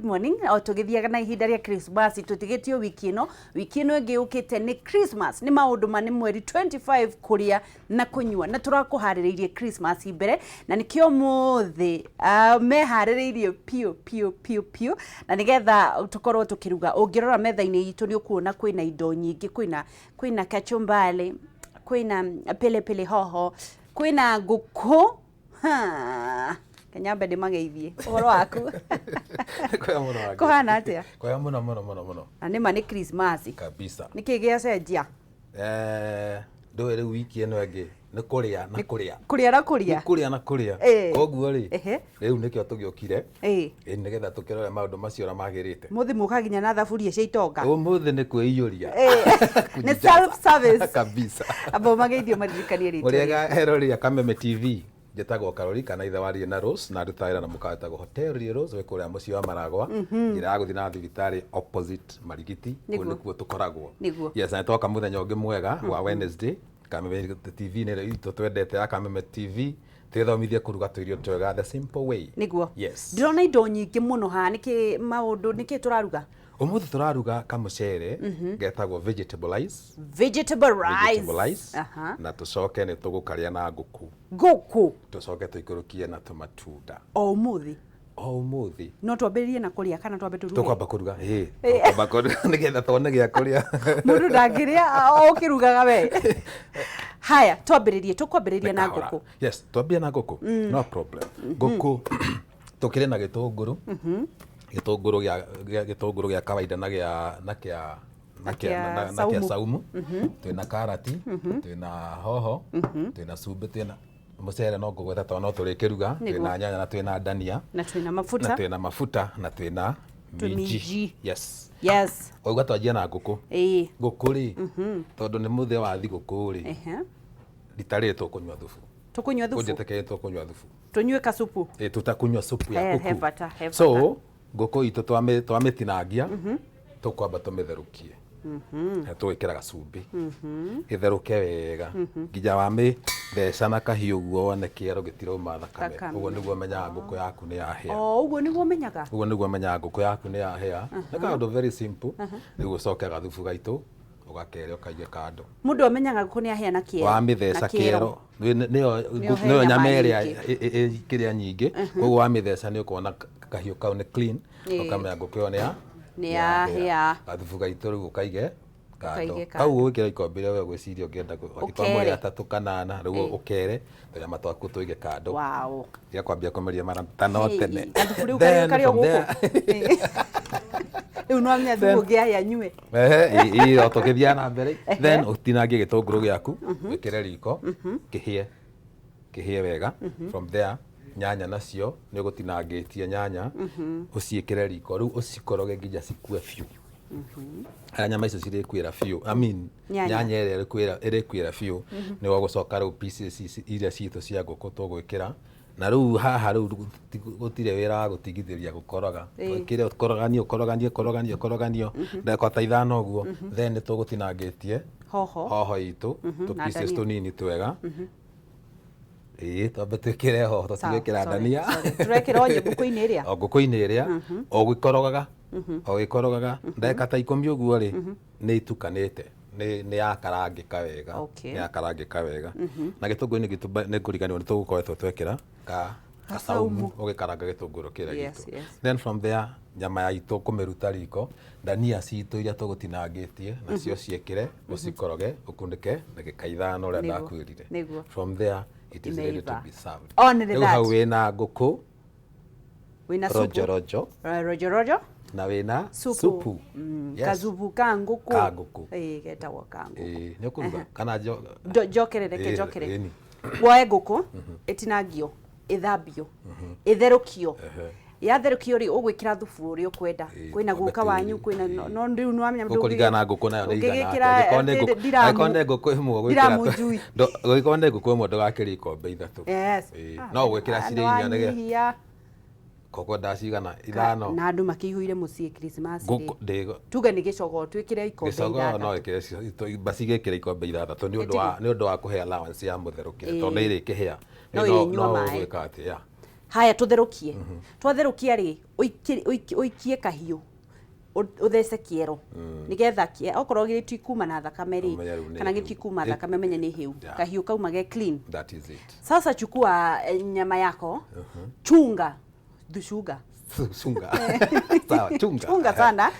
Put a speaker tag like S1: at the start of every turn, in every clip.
S1: Morning. O tũgĩthiaga na ihinda rĩa Christmas, tũtigĩtio wiki ĩno, wiki ĩno ĩngĩ yũkĩte nĩ Christmas, nĩ maũndũ ma nĩ mweri 25 kũrĩa na kũnyua, na tũrakũharĩrĩirie Christmas mbere, na nĩkĩo mũthĩ meharĩrĩirie piũ piũ piũ piũ, na nĩgetha tũkorwo tũkĩruga. Ũngĩrora metha-inĩ itũ nĩ ũkuona kwĩna indo nyingĩ, kwĩna kachumbari, kwĩna pilipili hoho, kwĩna ngũkũ. Ha, Kenyambe ndĩmageithie. Ũhoro waku?
S2: Kwega mũno Wangeci.
S1: Kũhana atĩa?
S2: Kwega mũno mũno mũno mũno.
S1: Na nĩma nĩ Christmas.
S2: Kabisa.
S1: Nĩkĩ gĩacenjia?
S2: Ndũĩ rĩu wiki ĩno ĩngĩ nĩ kũrĩa na kũrĩa.
S1: Kũrĩa na kũrĩa.
S2: Nĩ kũrĩa na kũrĩa. Koguo rĩ, rĩu nĩkĩo tũgĩũkire. Ĩ nĩgetha tũkĩrore maũndũ macio ũrĩa magĩrĩte.
S1: Mũthĩ mũka nginya na thaburia cia itonga.
S2: Ũmũthĩ nĩ kwĩiyũria.
S1: Nĩ self service.
S2: Kabisa.
S1: Amba ũmageithie ũmaririkanie rĩtwa.
S2: Mũrĩega eroreri a Kameme TV. Njĩtagwo Karori kana ithe wa Rie na Rose na ndutaga wĩra na mũkawa wĩtagwo Hotel Rie Rose wĩ kũrĩa mũciĩ wa Maragwa, njĩra ya gũthiĩ na thibitarĩ opposite Marigiti, kũu nĩkuo tũkoragwo. Yes, na nĩtwoka mũthenya ũngĩ mwega wa Wednesday, Kameme TV nĩ itũ twendete ya Kameme TV, twĩthomithie kũruga tũirio twega the simple way.
S1: Nĩguo.
S2: Yes.
S1: Ndĩrona indo nyingĩ mũno haha, nĩkĩ maũndũ, nĩkĩ tũraruga?
S2: Ũmũthĩ tũraruga kamũcere getagwo vegetable rice.
S1: Vegetable rice.
S2: Vegetable rice. Na tũcoke nĩ tũgũkarĩa na ngũkũ.
S1: Ngũkũ.
S2: Tũcoke tũikũrũkie na tũmatunda.
S1: O ũmũthĩ?
S2: O ũmũthĩ.
S1: No twambĩrĩrie na kũrĩa kana twambe tũruge?
S2: Tũkwamba kũruga, ĩĩ. Tũkwamba kũruga nĩgetha tuone gĩa kũrĩa.
S1: Mũndũ ndangĩrĩa o ũkĩrugaga we. Haya, twambĩrĩrie, tũkwambĩrĩria na ngũkũ.
S2: Yes, twambie na ngũkũ. No problem. Ngũkũ tũkĩrĩ na gĩtũngũrũ. Gĩtũngũrũ gĩa gĩtũngũrũ gĩa kawaida na gĩa na kĩa na kĩa na kĩa saumu. Twĩna karati, twĩna hoho, twĩna cumbĩ, twĩna mũcere no ngũgweta tondũ no tũrĩkĩruga, twĩna nyanya na twĩna ndania.
S1: Na twĩna mafuta.
S2: Na twĩna mafuta na twĩna minji. Yes.
S1: Yes.
S2: Wauga twanjie na ngũkũ.
S1: Ĩĩ.
S2: Ngũkũ rĩ, tondũ nĩ mũthĩ wa thigũkũ rĩ, rita rĩrĩ tũkũnyua thubu.
S1: Tũkũnyua thubu?
S2: Ũnjĩtĩkĩrie tũkũnyua thubu.
S1: Tũnyue kasupu?
S2: Ĩĩ, tũtakũnyua supu ya
S1: ngũkũ. He bata, he bata.
S2: So, ngũkũ itũ twamĩtinangia, tũkwamba tũmĩtherũkie. Na tũgwĩkĩra gacumbĩ. Ĩtherũke wega. Nginya wamĩtheca na kahiũ ũguo wone kĩero gĩtirauma thakame. Ũguo nĩguo ũmenyaga ngũkũ yaku nĩ yahĩa.
S1: O ũguo nĩguo ũmenyaga?
S2: Ũguo nĩguo ũmenyaga ngũkũ yaku nĩ yahĩa. Nĩ kaũndũ very simple. Rĩu ũcoke gathubu gaitũ ũgakere ũkaige kando.
S1: Mũndũ amenyaga ngũkũ nĩ yahĩa na kĩero.
S2: Wamĩtheca kĩero nĩyo nyama ĩrĩa kĩrĩa nyingĩ, koguo wamĩtheca nĩ ũkuona kahiũ kau nĩ clean, ũkamenya ngũkũ ĩyo
S1: nĩ yahĩa.
S2: Gathubu gaitũ rĩu ũkaige kando. Kau ũgwĩkĩra ikombe iria we ũgwĩciria ũngĩenda angĩkorwo mũrĩ atatũ kana ana, rĩu ũkere tũnyama twaku tũige kando. Tiga kwambia kũmeria mara ta no tene.
S1: Gathubu rĩu karĩ o gũkũ. Rĩu no amenya thubu ũngĩ anyue.
S2: Ehe, o tũgĩthiaga na mbere. Then ũtinangie gĩtũngũrũ gĩaku, wĩkĩre riko, kĩhĩe, kĩhĩe wega. From there, nyanya nacio nĩ ũgũtinangĩtie nyanya, ũciĩkĩre riko, rĩu ũcikoroge nginya cikue biũ. Harĩa nyama icio cirĩkuĩra biũ, I mean, nyanya ĩrĩa ĩrĩkuĩra biũ, nĩ ũgũcoka rĩu pieces iria citũ cia ngũkũ tũgwĩkĩra. Na rĩu haha rĩu gũtirĩ wĩra wa gũtigithĩria gũkoroga. Wĩkĩre ũkoroganie ũkoroganie ũkoroganie ũkoroganie ndagĩka ta ithano ũguo, then nĩ tũgũtinangĩtie
S1: hoho
S2: hoho itũ tũ pieces tũnini twega. Ĩĩ twambe twĩkĩre hoho tũtigwĩkĩra ndania.
S1: Tũrekĩra o ngũkũ-inĩ ĩrĩa?
S2: O ngũkũ-inĩ ĩrĩa, o ũgĩkorogaga, o ũgĩkorogaga, ndagĩka ta ikũmi ũguo rĩ, nĩ itukanĩte, nĩ yakarangĩka wega,
S1: Okay.
S2: nĩ yakarangĩka wega. Na gĩtũngũrũ-inĩ gitũ nĩ ngũriganĩrwo nĩ tũgũkoretwo twekĩra gacaumu ũgĩkaranga gĩtũngũrũ kĩrĩa gitũ. Then from there nyama ya itũ kũmĩruta riko, ndania citũ iria tũgũtinangĩtie nacio ciĩkĩre, ũcikoroge, ũkunĩke ndagĩka ithano ũrĩa ndakwĩrire. From there it is ready to be served.
S1: Only
S2: Rĩu hau wĩna ngũkũ
S1: wĩna supu.
S2: Rojo rojo.
S1: Rojo rojo.
S2: Na wĩna
S1: supu.
S2: Supu.
S1: Yes. Kazubu ka ngũkũ.
S2: Ka ngũkũ.
S1: Ĩĩ, getagwo ka ngũkũ.
S2: Ĩĩ, nĩ ũkũruga kana njo
S1: Njokere, reke njokere. Woe ngũkũ, ĩtinangio, ĩthambio, ĩtherũkio. Yatherũkio rĩ, ũgwĩkĩra thubu ũrĩa ũkwenda. Kwĩna guka wanyu, kwĩna no rĩu nĩ wamenya
S2: Gũkũringana na ngũkũ nayo nĩ igana atĩa. Angĩkorwo nĩ ngũkũ, angĩkorwo nĩ ngũkũ ĩmwe ũgwĩkĩra angĩkorwo nĩ ngũkũ ĩmwe ndũgakĩrie ikombe ithatũ.
S1: Yes.
S2: No ũgwĩkĩra cirĩ inya nĩgetha koko ndacigana ithano.
S1: Na andũ makĩihũire mũciĩ Christmas rĩ. Tuge nĩ gĩcogoo twĩkĩre ikombe
S2: ithathatũ. Gĩcogoo no ĩkĩre basi gĩkĩre ikombe ithathatũ nĩ ũndũ wa nĩ ũndũ wa kũhe allowance ya mũtherũkĩre tondũ nĩ ĩrĩkĩhĩa.
S1: No ĩrĩnyua maĩ.
S2: No ũgwĩka atĩ yeah.
S1: Haya, tũtherũkie. Twatherũkia rĩ, ũikie kahiũ, ũthece kĩero nĩgetha okorwo gĩtikuma na thakame rĩ,
S2: Ũmenye rĩu nĩ
S1: kana
S2: hĩu.
S1: gĩtikuma thakame, ũmenye nĩ hĩu. Kahiũ kauma ge clean.
S2: That is it.
S1: Sasa chukua nyama yako, chunga thucunga.
S2: Chunga, sawa, chunga.
S1: Chunga sana,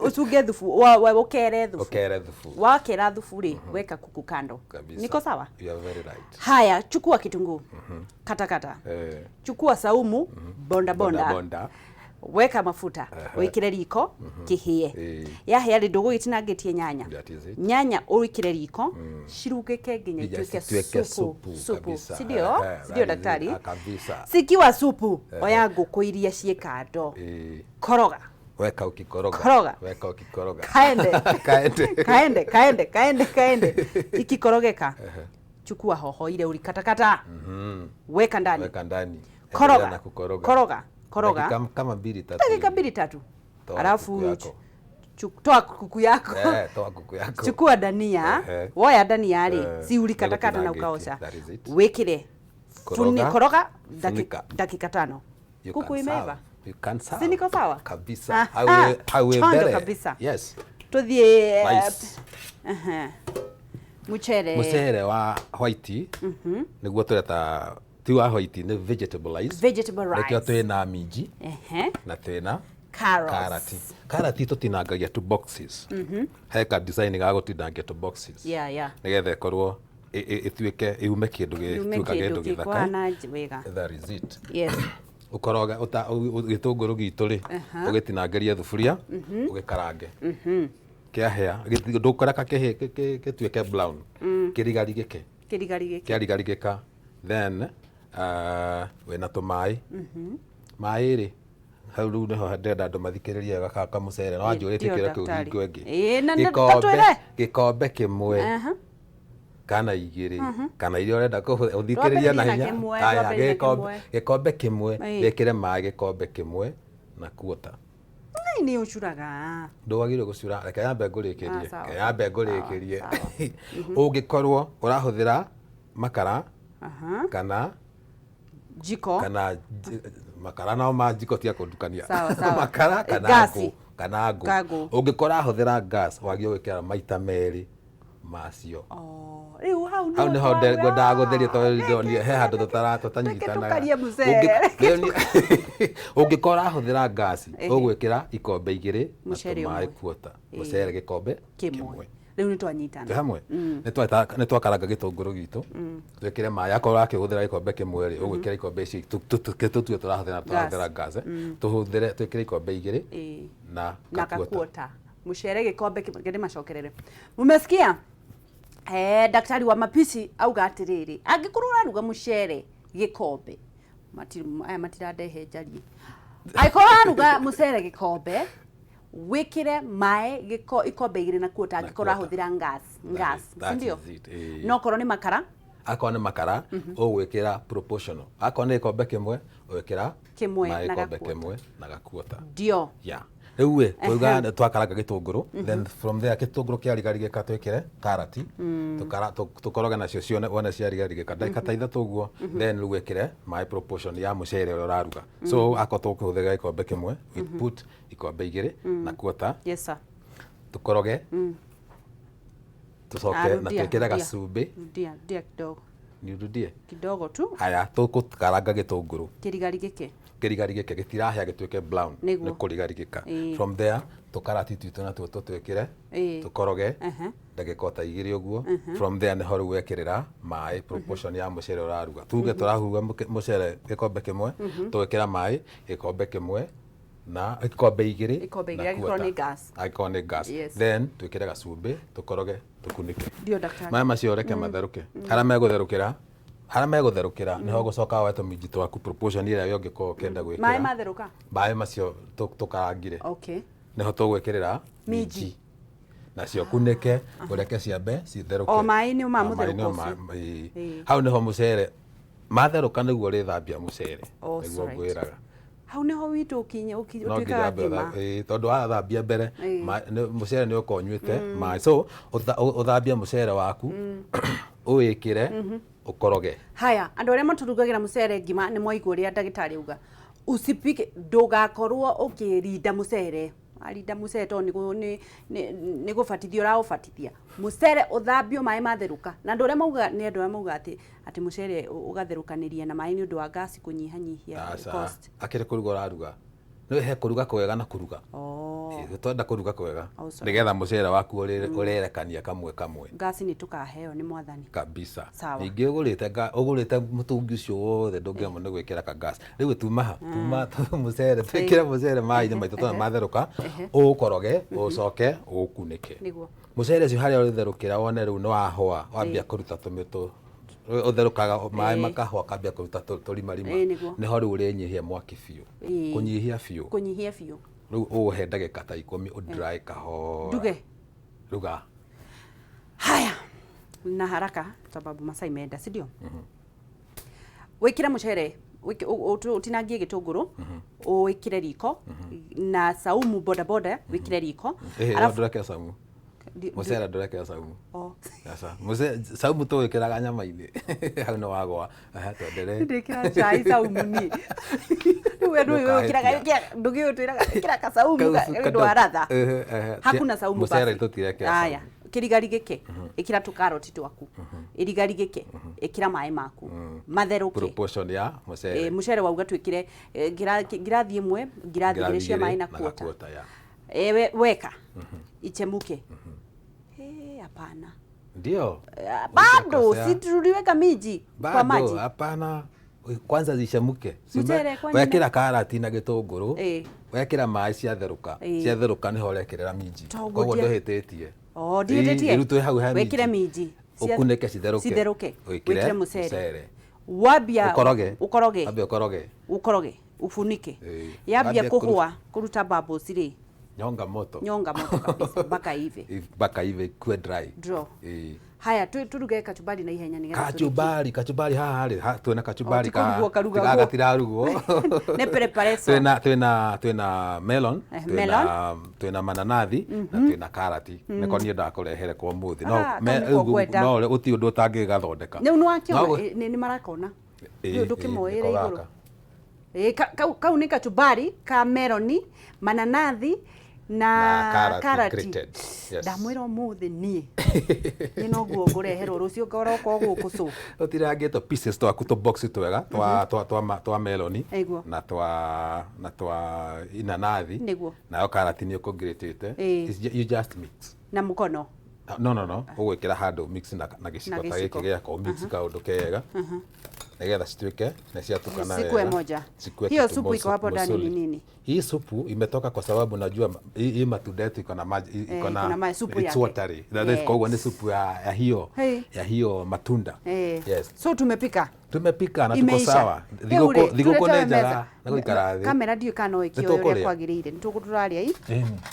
S1: ucunge thubu, ukere thubu.
S2: Ukere thubu.
S1: Wakera thubu rĩ, weka kuku kando.
S2: Kabisa.
S1: Niko sawa?
S2: You are very right.
S1: Haya, chukua kitunguu, kata kata. Chukua saumu, bonda bonda.
S2: Bonda bonda.
S1: Weka mafuta, wikire riko kihie. Yahĩa rĩ, ndũgũgĩtinangĩtie nyanya.
S2: That is it.
S1: Nyanya ũikire riko cirugĩke nginya
S2: Nginya
S1: ituĩke
S2: cituĩke
S1: supu.
S2: supu
S1: Supu,
S2: kabisa.
S1: si ndio?
S2: Ehe,
S1: Si ndio,
S2: that is it.
S1: daktari?
S2: Ah, kabisa.
S1: Cikiwa supu, oya ngũkũ iria ciĩ kando, koroga.
S2: Weka ukikoroga.
S1: Koroga.
S2: Weka ukikoroga.
S1: Kaende.
S2: Kaende.
S1: Kaende, kaende, kaende, kaende. Ikikorogeka, chukua hoho ile ulikatakata, weka ndani.
S2: Weka ndani.
S1: Koroga.
S2: Endelea na kukoroga.
S1: Koroga, koroga.
S2: Dakika kama mbili tatu
S1: Dakika
S2: hivi.
S1: mbili tatu.
S2: Toa
S1: Alafu
S2: kuku yako.
S1: toa kuku yako.
S2: Eh, toa kuku yako.
S1: Chukua dania. Woya dania rĩ, si ulikatakata na
S2: nĩgũtinangĩtie.
S1: ukaosha,
S2: That is it.
S1: wĩkĩre.
S2: Koroga.
S1: Koroga
S2: Funika.
S1: dakika 5.
S2: You
S1: Kuku
S2: can
S1: imeiva.
S2: serve. You can serve.
S1: Si niko sawa?
S2: Kabisa.
S1: Aha.
S2: Hawe
S1: Chonjo
S2: mbele.
S1: kabisa.
S2: Yes.
S1: Tuthiĩ
S2: Rice.
S1: Mucere.
S2: Mucere wa white nĩguo tũreta, ti wa white, nĩ vegetable rice.
S1: Vegetable rice.
S2: Nĩkĩo twĩna minji na twĩna
S1: Carrots.
S2: karati. Karati tũtinangagia two boxes. He ka design ga gũtinangia two boxes. Nĩgetha ĩkorwo ĩtuĩke yume kĩndũ
S1: Yume
S2: gĩtuĩka
S1: kĩndũ
S2: kĩndũ gĩthaka.
S1: gĩkũhana wega.
S2: That is it.
S1: Yes.
S2: Ũkoroga gĩtũngũrũ gitũ rĩ, ũgĩtinangĩrie thuburia, ũgĩkarange kĩahĩa, ndũkũreka kĩhĩe gĩtuĩke brown, kĩrigarigĩke.
S1: Kĩrigarigĩke.
S2: Kĩarigarigĩka, then wĩna tũmaĩ. Maĩ rĩ, hau rĩu nĩho ndĩrenda andũ mathikĩrĩrie wega kamũcere no wanjũrĩtie
S1: Ndio,
S2: kĩũria kĩu
S1: daktari.
S2: hingo ĩngĩ.
S1: Ĩĩ, na tatwĩre.
S2: Gĩkombe kĩmwe kana igĩrĩ kana iria ũrenda ũthikĩrĩria na
S1: Twambĩrĩrie na
S2: hinya.
S1: kĩmwe,
S2: Aya,
S1: twambĩrĩrie na
S2: gĩkombe
S1: kĩmwe.
S2: gĩkombe kĩmwe,
S1: Ĩĩ.
S2: wĩkĩre maĩ gĩkombe kĩmwe na quarter.
S1: Ngai, nĩ ũcuraga.
S2: Ndwagĩrĩirwo gũcura, reke yambe ngũrĩkĩrie.
S1: Ah, sawa.
S2: Reke yambe ngũrĩkĩrie.
S1: Sawa.
S2: Ũngĩkorwo ũrahũthĩra makara kana
S1: Jiko.
S2: kana makara nao ma jiko tia kũndukania.
S1: Sawa, sawa.
S2: Makara kana
S1: Gasi.
S2: ngũ, kana ngũ.
S1: Ka ngũ.
S2: Ũngĩkorwo ũrahũthĩra gas, wagĩrĩirwo gwĩkĩra maita merĩ macio.
S1: Oh, rĩu hau
S2: Hau nĩho ngwendaga gũtheria tondũ ndonire he handũ
S1: Reke
S2: tũtanyitanaga.
S1: tũkarie mũcere.
S2: Ũngĩkorwo ũrahũthĩra ngasi, ũgwĩkĩra ikombe igĩrĩ na
S1: Mũcere
S2: tũmaĩ
S1: ũmwe.
S2: quarter, mũcere gĩkombe
S1: kĩmwe. Rĩu nĩ twanyitana.
S2: Twĩ hamwe. Nĩ twakaranga gĩtũngũrũ gitũ, twĩkĩre maĩ. Akorwo ũrakĩhũthĩra gĩkombe kĩmwe rĩ, ũgwĩkĩra ikombe ici tũtue tũrahũthĩra gas, tũhũthĩre twĩkĩre ikombe igĩrĩ na
S1: Na
S2: ka quarter.
S1: Kakuota mucere gĩkombe kĩmwe. Ngende macokerere. Mumesikia daktari wa mapishi auga atĩrĩrĩ, angĩkorwo ũraruga mũcere gĩkombe aya matirandehe njarie, angĩkorwo ũraruga mũcere gĩkombe, wĩkĩre maĩ ikombe igĩrĩ na quarter,
S2: Na
S1: angĩkorwo
S2: quarter.
S1: ũrahũthĩra gas gas
S2: That
S1: si ndio?
S2: is it, ĩĩ.
S1: No korwo nĩ makara?
S2: Akorwo nĩ makara, ũgwĩkĩra proportional. Akorwo nĩ gĩkombe kĩmwe, ũgwĩkĩra
S1: Kĩmwe
S2: maĩ
S1: na
S2: gĩkombe
S1: ga quarter.
S2: kĩmwe na ga quarter.
S1: Ndio.
S2: Yeah, rĩu ĩ twauga twakaranga gĩtũngũrũ, then from there gĩtũngũrũ kĩarigarigĩka twĩkĩre karati, tũkoroge nacio cione wone ciarigarigĩka ndagĩka ta 3 ũguo, then rĩu wĩkĩre maĩ proportion ya mũcere ũrĩa ũraruga. So akorwo tũkũhũthĩra gĩkombe kĩmwe, we put ikombe igĩrĩ na quarter.
S1: Yes sir.
S2: Tũkoroge, tũcoke
S1: Ah,
S2: na
S1: rudia,
S2: twĩkĩre
S1: rudia.
S2: gacumbĩ.
S1: Rudia, rudia kidogo.
S2: Nirudie?
S1: Kidogo tu.
S2: Haya, tũkũkaranga gĩtũngũrũ.
S1: Kĩrigarigĩke.
S2: Kĩrigarigĩke, gĩtirahĩa gĩtuĩke brown.
S1: Nĩguo.
S2: Nĩ kũrigarigĩka.
S1: Ĩĩ.
S2: From there tũkarati twitũ natuo tũtwĩkĩre, tũkoroge ndagĩka o ta 2 ũguo. From there nĩho rĩu wekĩrĩra maĩ proportion ya mũcere ũraruga. Tuge tũraruga mũcere gĩkombe kĩmwe, tũgekĩra maĩ gĩkombe kĩmwe na ikombe igĩrĩ
S1: Ikombe
S2: na
S1: igĩrĩ, angĩkorwo
S2: quarter.
S1: nĩ gas.
S2: Angĩkorwo nĩ gas.
S1: Yes.
S2: Then twĩkĩre gacumbĩ, tũkoroge, tũkunĩke.
S1: Ndio, daktari.
S2: Maĩ macio reke matherũke. Harĩa megũtherũkĩra nĩho gũcoka woe tũminji twaku proportion ĩrĩa we ũngĩkorwo ũkĩenda gwĩkĩra.
S1: Maĩ matherũka?
S2: Maĩ macio tũkarangire, nĩho tũgwĩkĩrĩra
S1: Minji.
S2: minji nacio, kunĩke, ũreke ciambe citherũke.
S1: O maĩ nĩ ma
S2: O maĩ
S1: mũtherũko
S2: nĩ
S1: ũcio.
S2: ĩĩ.
S1: Ĩĩ.
S2: Hau nĩho mũcere matherũka nĩguo ũrĩthambia mũcere.
S1: Oh,
S2: Nĩguo
S1: sorry.
S2: ngwĩraga.
S1: Hau nĩho witũ ũkinye
S2: No
S1: ũtuĩkaga
S2: nginya wambe
S1: ngima.
S2: ĩĩ, tondũ wathambia mbere
S1: Ĩĩ.
S2: mũcere nĩ ũkorwo ũnyuĩte maĩ, so ũthambie mũcere waku. Ũwĩkĩre, ũkoroge.
S1: Haya, andũ arĩa matũrugagĩra mũcere ngima nĩ mwaigua ũrĩa ndagĩtarĩ auga. Usipike, ndũgakorwo ũkĩrinda mũcere. Warinda mũcere tondũ nĩ gũbatithia ũraũbatithia. Mũcere ũthambio maĩ matherũka. Na andũ arĩa maugaga nĩ andũ arĩa maugaga atĩ mũcere ũgatherũkanĩria na maĩ nĩ ũndũ wa gas kũnyihanyihia
S2: Aca.
S1: cost.
S2: Akĩrĩ kũruga ũraruga, nĩ he kũruga kwega na kũruga.
S1: Oh.
S2: Ĩ, twenda kũruga kwega
S1: Oh, sorry.
S2: nĩgetha mũcere waku ũrerekania kamwe kamwe.
S1: Gas nĩ tũkaheo nĩ mwathani.
S2: Kabisa.
S1: Sawa.
S2: Ningĩ ũgũrĩte mũtũngi ũcio wothe, ndũngĩremwo nĩ gwĩkĩra ka gas. Rĩu tuma ha tuma mũcere, twĩkĩre mũcere maĩ-inĩ maitũ tondũ matherũka, ũũkoroge, ũcoke ũũkunĩke.
S1: Nĩguo.
S2: Mũcere ũcio harĩa ũrĩtherũkĩra wone rĩu nĩ wahũa, wambia kũruta tũmĩtũ, ũtherũkaga maĩ makahũa, kambia kũruta tũrimarima.
S1: Nĩguo.
S2: Nĩho rĩu ũrĩnyihia mwaki biũ. Kũnyihia biũ.
S1: Kũnyihia biũ.
S2: Rĩu ũũhe ndagĩka ta 10 ũdry kahora.
S1: Nduge.
S2: Ruga.
S1: Haya, na haraka sababu masaa imeenda, si ndio? Wĩkĩre mũcere, ũtinangie gĩtũngũrũ, ũwĩkĩre riko na saumu boda boda wĩkĩre riko.
S2: Alafu ndũrekĩra saumu. Mũcere ndũrekĩra saumu.
S1: Oh.
S2: Aca. Mũcere saumu tũwĩkĩraga nyama-inĩ. Hau nĩ wagwa. Aha, twendelee.
S1: Ndĩkĩra cai saumu niĩ. Rĩu we ndũĩ
S2: Ndũkahĩtia.
S1: wĩkĩraga, ndũgĩ ũtwĩraga ĩkĩra kasaumu
S2: Kau
S1: nĩ ũndũ wa ratha.
S2: Ehe, ehe.
S1: Hakuna saumu
S2: Mũcere
S1: basi.
S2: tũtirekĩra
S1: Haya,
S2: saumu.
S1: kĩrigari gĩkĩ ĩkĩra tũkaroti twaku, irigari gĩkĩ ĩkĩra maĩ maku matherũke.
S2: Proportion ya mũcere.
S1: Mũcere wauga twĩkĩre ngirathi 1, ngirathi 2 cia maĩ na
S2: na
S1: quarter.
S2: quarter, ya.
S1: Weka ichemuke. Hapana.
S2: Ndio.
S1: Bado
S2: Hujakosea.
S1: si tuliweka minji kwa
S2: Bado
S1: maji.
S2: hapana. Kwanza zichemuke.
S1: Mũcere kwa
S2: Wekĩra karati na gĩtũngũrũ. Wekĩra maĩ ciatherũka. Ciatherũka nĩho ũrekĩrĩra minji.
S1: Toguo
S2: Koguo ndũhĩtĩtie.
S1: Oh, ndihĩtĩtie.
S2: Rĩu twĩ hau he minji.
S1: Wĩkĩre minji.
S2: Ũkunĩke citherũke.
S1: Citherũke.
S2: Wĩkĩre
S1: Wĩkĩre mũcere.
S2: mũcere.
S1: Wambia
S2: Ũkoroge.
S1: Ũkoroge.
S2: Wambia ũkoroge.
S1: Ũkoroge. Ufunike. Yambia
S2: Wambia kũru-
S1: kũhũa, kũruta bubbles rĩ.
S2: Nyonga moto.
S1: Nyonga moto kabisa mpaka ive.
S2: Mpaka ive ikue dry.
S1: Draw. Haya, turuge kachumbari na ihenya nĩgetha tũrĩkie.
S2: Kachumbari, kachumbari haha rĩ, twĩna kachumbari
S1: Oh, ti kũrugwo karugagwo.
S2: gatirarugwo.
S1: Nĩ preparation.
S2: Twĩna melon,
S1: Melon.
S2: twĩna mananathi na twĩna karati. Nĩko niĩ ndakũrehere kwa ũmũthĩ. No,
S1: Ah, kau nĩko ngwenda.
S2: no gũtirĩ ũndũ ũtangĩgathondeka.
S1: Rĩu nĩwakĩona,
S2: No
S1: nĩ marakona.
S2: Ĩ,
S1: Rĩu ndũkĩmoĩre
S2: nĩko
S1: igũrũ.
S2: gaka.
S1: Kau nĩ kachumbari ka meloni, mananathi na
S2: Na karati
S1: karati.
S2: grated. Yes.
S1: Ndamwĩra ũmũthĩ niĩ. Niĩ noguo ngũreherwo rũciũ ngoroka o gũkũ cũ.
S2: Ũtirangĩtwo pieces twaku tũ box twega twa meloni
S1: Ĩguo.
S2: na twa inanathi.
S1: Nĩguo.
S2: Nayo karati nĩ ũkũngĩrĩtĩte. You just mix.
S1: Na mũkono.
S2: No, no, no. Ũgwĩkĩra handũ mix na gĩciko
S1: Na
S2: ta
S1: gĩciko.
S2: gĩkĩ gĩakwa, mix kaũndũ kega. Nĩgetha cituĩke nĩ ciatukana
S1: Zikuwe
S2: wega.
S1: moja.
S2: Zikuwe
S1: Hiyo
S2: kitu
S1: supu iko hapo ndani ni
S2: mosoli.
S1: nini?
S2: Hii supu imetoka kwa sababu najua hii matunda yetu iko na maji, iko
S1: Iko
S2: na
S1: na maji, supu
S2: it's
S1: yake.
S2: watery. That is
S1: Yes.
S2: koguo nĩ supu ya hiyo
S1: Hey.
S2: ya hiyo matunda. Yes.
S1: So tumepika.
S2: Tumepika na tuko
S1: Imeisha.
S2: sawa.
S1: Rĩu
S2: Thigũkũ
S1: rĩ,
S2: thigũkũ
S1: tũretewe
S2: nĩ njega
S1: meza.
S2: na gũikara thĩ.
S1: Kamera ndiũĩ kana no ĩkĩoe
S2: Nĩtũkũrĩa.
S1: ũrĩa kwagĩrĩire. Nĩ tũrarĩa ii.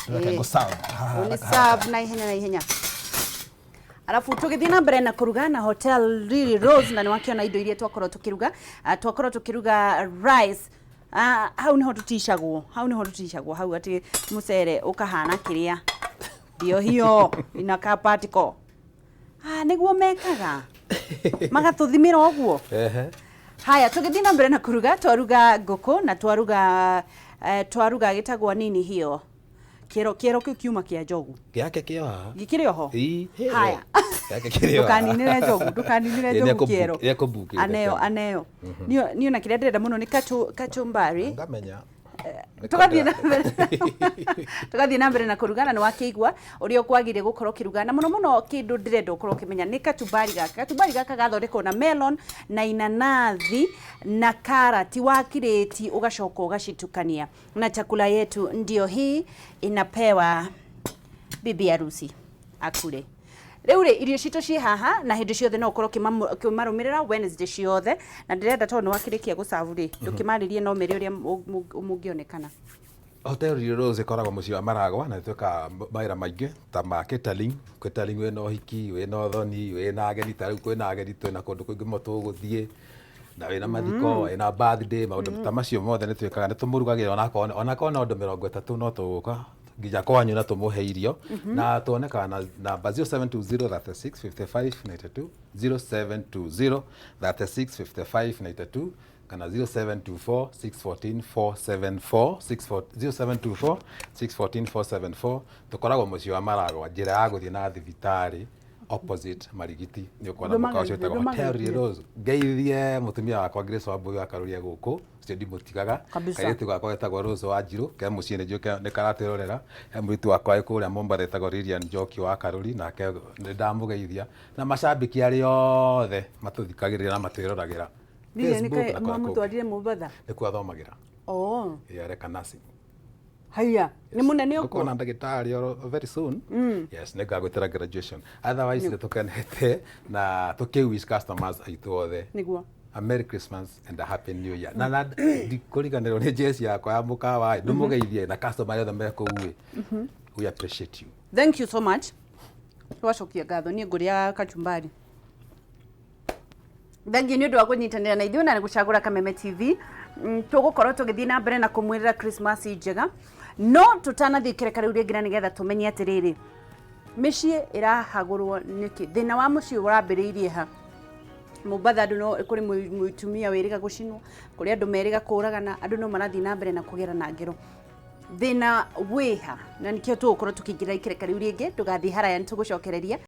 S2: Reke ngũ serve. Haha,
S1: Uni
S2: haraka, haraka.
S1: serve na ihenya na ihenya. Alafu tũgĩthiĩ na mbere na kũruga na Hotel Lily Rose, na nĩwakĩona indo iria twakorwo tũkĩruga. Twakorwo tũkĩruga rice. Hau nĩho tũticagwo, hau nĩho tũticagwo, hau atĩ mũcere ũkahana kĩrĩa. Ndio hiyo inakaa particle. Nĩguo mekaga. Magatũthimĩra ũguo. Haya, tũgĩthiĩ na mbere na kũruga, twaruga ngũkũ na twaruga gĩtagwo nini hiyo. Kĩero, kĩero kĩu kiuma kĩa njogu.
S2: Gĩake kĩo haha.
S1: Gĩkĩrĩ oho?
S2: Ii, he.
S1: Haya.
S2: Gĩake kĩrĩ o haha.
S1: Ndũkaninĩre njogu, ndũkaninĩre
S2: Ĩ,
S1: njogu kĩero.
S2: nĩekũmbukĩte
S1: Aneo,
S2: tene.
S1: aneo. Niĩ ona kĩrĩa ndĩrenda mũno nĩ kachumbari.
S2: Ngamenya.
S1: Tũgathiĩ na mbere. Tũgathiĩ na mbere na kũruga, na nĩwakĩigua ũrĩa ũkwagĩrĩire gũkorwo ũkĩruga, na mũno mũno kĩndũ ndĩrenda ũkorwo ũkĩmenya nĩ kachumbari gaka. Kachumbari gaka gathondekwo na melon na inanathi na karati wa kirĩti, ũgacoka ũgacitukania. Na chakula yetu ndio hii inapewa bibi harusi akule. Rĩu rĩ, irio citũ ciĩ haha, na hĩndĩ ciothe no ũkorwo ũkĩmarũmĩrĩra Wednesday ciothe, na ndĩrenda tondũ nĩwakĩrĩkia gũcabu rĩ, ndũkĩmarĩrie no mere ũrĩa mũngĩonekana.
S2: Hotel Lily Rose ĩkoragwo mũciĩ wa Maragwa, na nĩtwĩkaga mawĩra maingĩ ta ma catering. Catering wĩna ũhiki, wĩna ũthoni, wĩna ageni, ta rĩu kwĩna ageni, twĩna kũndũ kũingĩ mũno tũgũthiĩ, na wĩna mathiko, wĩna birthday, maũndũ ta macio mothe nĩtwĩkaga, nĩtũmũrugagĩra onakorwo no andũ 30 no tũgũka Nginya kwanyu na tũmũhe irio na tuonekaga na namba 0720 36 55 92, 0720 36 55 92 kana 0724 614 474, 64 0724 614 474. Tũkoragwo mũciĩ wa Maragwa, njĩra ya gũthiĩ na thibitarĩ, opposite Marigiti, nĩ ũkuona mũkawa ũcio wĩtagwo Hotel Rose. Ngeithie mũtumia wakwa Grace Wambui wa Karuria gũkũ, ũcio ndimũtigaga.
S1: Kabisa.
S2: Kairĩtu gakwa getagwo Rose wa Njirũ ke mũciĩ, nĩ njũĩ nĩ karatwĩrorera. He mũirĩtu wakwa wĩ kũrĩa Mombatha etagwo Lilian Njoki wa Karũri, nake nĩ ndamũgeithia, na macambĩki arĩa othe matũthikagĩrĩria na matwĩroragĩra
S1: Lilian
S2: Facebook na kũrĩa kũngĩ.
S1: Mwamũtwarire Mombatha?
S2: Nĩkuo athomagĩra.
S1: Oh.
S2: Ĩ, areka nursing.
S1: Haya, nĩ mũnene ũguo?
S2: Ngũkona ndagĩtarĩ oro very soon. Yes, nĩ ngagwĩtĩra graduation. Otherwise nĩ tũkenete na tũkĩ wish customers aitũ othe
S1: Nĩguo.
S2: a Merry Christmas and a Happy New Year. Na ndikũriganĩrwo nĩ jeci yakwa ya mũkawa ĩ, ndĩmũgeithie na customer arĩa othe me kũu ĩ. We appreciate you.
S1: Thank you so much. Twacokia ngatho, niĩ ngũrĩa kachumbari. Thengiũ nĩ ũndũ wa kũnyitanĩra na ithuĩ na nĩ gũcagũra Kameme TV. Tũgũkorwo tũgĩthiĩ na mbere na kũmwĩrĩra Christmas njega, no tũtanathiĩ kĩreka rĩu rĩngĩ, na nĩgetha tũmenye atĩrĩrĩ, mĩciĩ ĩrahagũrwo nĩkĩ? Thĩna wa mũciĩ ũrambĩrĩirie ha? Mombatha andũ no kũrĩ mũtumia wĩrĩga gũcinwo, kũrĩ andũ merĩga kũragana, andũ no marathiĩ na mbere na kũgerana ngero. Thĩna wĩha? Na nĩkĩo tũgũkorwo tũkĩingĩra ikereka rĩu rĩngĩ. Ndũgathiĩ haraya, nĩ tũgũcokereria.